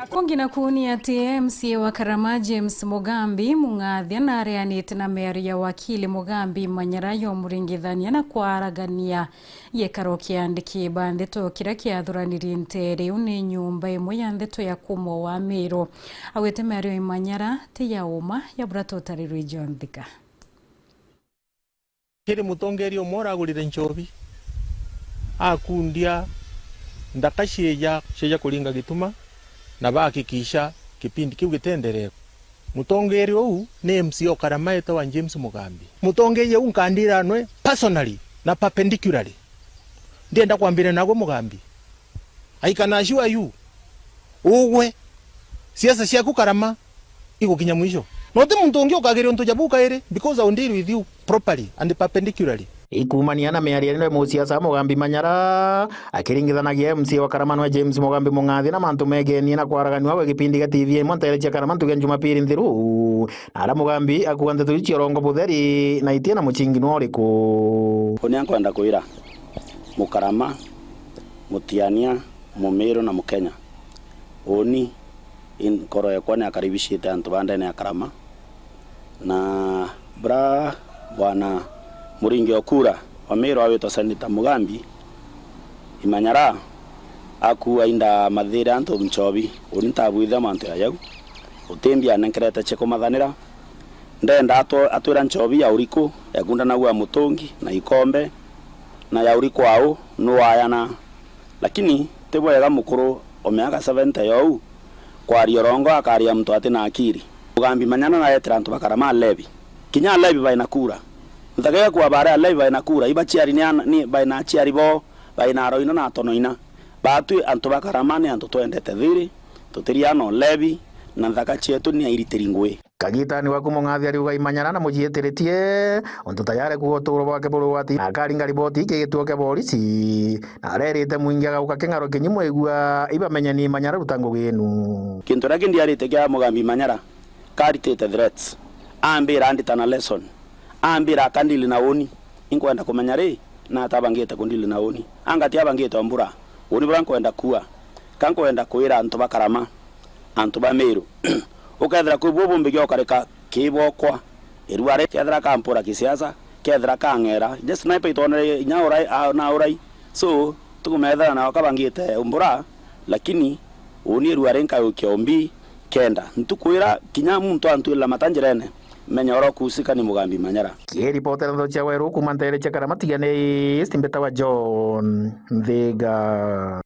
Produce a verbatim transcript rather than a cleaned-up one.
Kungi naku ni ati M C A wa Karama James Mugambi Mung'athia nareanite na miario ya wakili Mugambi Manyara yomuringithania na kwaragania gikaro kiandiki ba ndeto kiria kiathuraniri ntere iu ni nyumba imwe ya ndeto ya kuma wa Miru. Augite miario ya Manyara ti ya uma ya bura tutarirwe John Thika. Kiri mutongeria umwe uragurire nchobi, akundia nthaka cieja, cieja kuringa gituma, na bahakikisha kipindi kiu gitenderee. Mutongeria uu ni M C A o Karama etagwa James Mugambi. Mutongeria uu nkandira nwe personally na perpendicularly. Ndienda kwambire nagwe Mugambi. I can assure you, ugwe, siasa ciaku Karama igukinya mwisho. Na uti muntu ungi ukageria untu jabu kairi, because I will deal with you properly and perpendicularly. Ikumania na miario ino, musiasa Mugambi Manyara akiringithanagia M C A wa Karama nwe James Mugambi Mung'athia na mantu megenie na kwaragania gwe gipindi gia T V imwe ntere cia Karama ntuku ya Jumapili nthiru. Na aria Mugambi akuuga nteto iu cia urongo butheri na itina muchingi nwa uriku. Uni ankwenda kwira Mukarama, Mutiania, Mumiru na Mukenya. Uni, in-, nkoro yakwa ni akaribishite antu ba ndene ya Karama. Na bra bwana muringi o kura wa Miru awitwa Senator Mugambi Imanyara akua inda mathire antu nchobi. Uni ntabwitha mantu ya yau. Utimbi anenkerete cia kumathanira. Ndenda atw-, atwira nchobi ya uriku, ya kundanagua mutungi na ikombe, na ya uriku au nuwayana. Lakini ti bwega mukuru o miaka seventy yau kwaria urongo akaria muntu ati na akiri. Mugambi Manyara naretera antu ba Karama levi. Kinya levi baina kura. Nthaka ya kwa bare levi baina kura. Iba chiari ni, ni baina chiari bo, baina aroina na atonoina. Batwi antu ba Karama ni antu twendete thiri, tutiriana o levi, na nthaka cietu ni airitiri ngui. Kagitani waku Mung'athia ariuga Imanyara na mujiitiritie, untu tayari kuuga uturo bwake buri ugwati, na akaringa riboti iki gituo kia borisi, na arerite mwingi agauka king'aro kinyi mwigua ibamenye ni Imanyara ruta ngugi inu. Kintu kiria kindiarite kia Mugambi Imanyara, karitite threats, ambira andita na lesson, ambira akandili na uni, inkwenda kumenya ri, na atabangite kundili na uni, anga ti abangite o mbura, uni bura nkwenda kua, ka nkwenda kwira antu ba Karama, antu ba Miru. Ukethira kwi buo bumbi giokarika kibokwa, irua ri kethira kampura kisiasa, kethira kang'era, inya sniper itonere inya urai, a, na urai. So, tukumethera nao kabangite umbura, lakini uni irua ri nkayukia umbi kenda. Ntuku ira kinya muntu antwirira mata njirene, menya ura ukuusika ni Mugambi Manyara. Kiripotera ndeto cia Weru kuuma ntere cia Karama Tigania East, mbitawa John Nthiga.